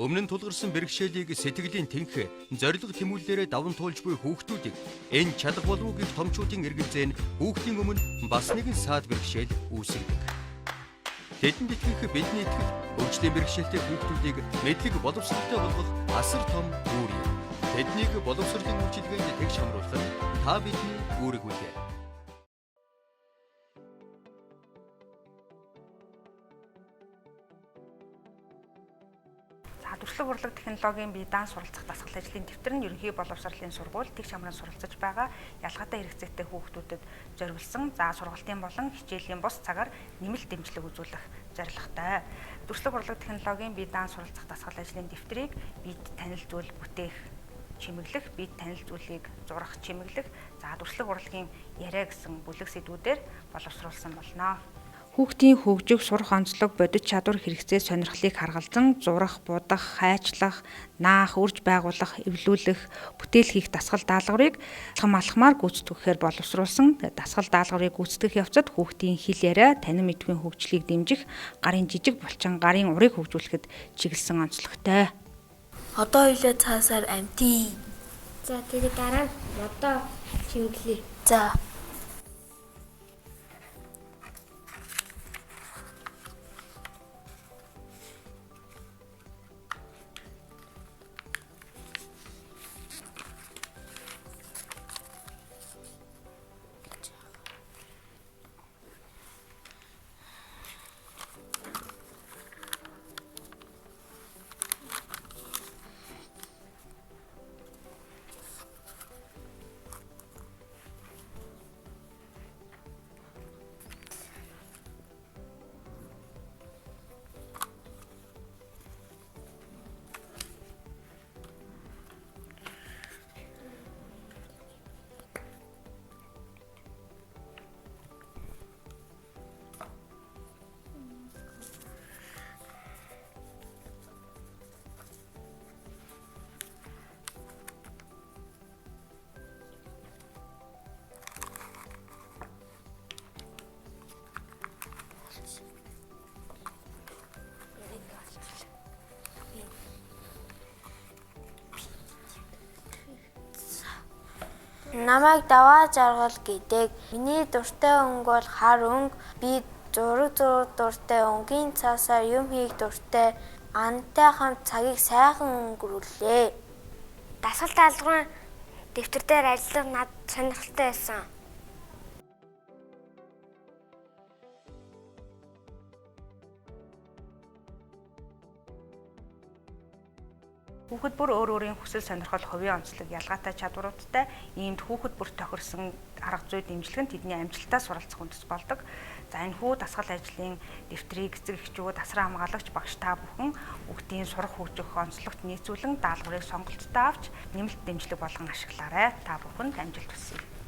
Өмнө нь тулгарсан бэрхшээлийг сэтгэлийн тэнх, зорилго тэмүүллээрээ даван туулж буй хүүхдүүдийг энэ чадах болов уу гэх томчуудын эргэлзээ нь хүүхдийн өмнө бас нэгэн саад бэрхшээл үүсгэдэг. Тэдэнд итгэх бидний итгэл хөгжлийн бэрхшээлтэй хүүхдүүдийг мэдлэг боловсролтой болгох асар том үүр юм. Тэднийг боловсролын үйлчилгээнд тэгш хамруулах нь та бидний үүрэг билээ. За, дүрслэг урлаг технологийн бие даан суралцах дасгал ажлын дэвтэр нь ерөнхий боловсролын сургууль тэгш хамран суралцаж байгаа ялгаатай хэрэгцээтэй хүүхдүүдэд зориулсан за сургалтын болон хичээлийн бус цагаар нэмэлт дэмжлэг үзүүлэх зорилготой. Дүрслэг урлаг технологийн бие даан суралцах дасгал ажлын дэвтрийг бид танил зүйл бүтээх чимэглэх, бид танил зүйлийг зурах чимэглэх, за дүрслэг урлагийн яриа гэсэн бүлэг сэдвүүдээр боловсруулсан болно. Хүүхдийн хөгжих, сурах онцлог, бодит чадвар хэрэгцээ сонирхлыг харгалзан зурах, будах, хайчлах, наах, үрж байгуулах, эвлүүлэх, бүтээл хийх дасгал даалгаврыг алхам алхмаар гүйцэтгэхээр боловсруулсан. Дасгал даалгаврыг гүйцэтгэх явцад хүүхдийн хэл яриа, танин мэдэхүйн хөгжлийг дэмжих, гарын жижиг булчин, гарын урыг хөгжүүлэхэд чиглэсэн онцлогтой. Одоо хоёлаа цаасаар амтий. За, тэгээ дараа нь модоо чимэглэе. За. Намайг Даваа Жаргал гэдэг. Миний дуртай өнгө бол хар өнгө. Би зураг зурах дуртай, өнгийн цаасаар юм хийх дуртай. Антай хамт цагийг сайхан өнгөрүүллээ. Дасгал даалгаврын дэвтэр дээр ажиллах надад сонирхолтой байсан. Хүүхэд бүр өөр өөрийн хүсэл сонирхол, хувийн онцлог, ялгаатай чадваруудтай иймд хүүхэд бүр тохирсон арга зүй дэмжлэг нь тэдний амжилтаа суралцах үндэс болдог. За, энэ хүү дасгал ажлын дэвтрийг эцэг эхчүүд, асран хамгаалагч багш та бүхэн хүүхдийн сурах хөгжих онцлогт нийцүүлэн даалгаврыг сонголттой авч нэмэлт дэмжлэг болгон ашиглаарай. Та бүхэнд амжилт хүсье.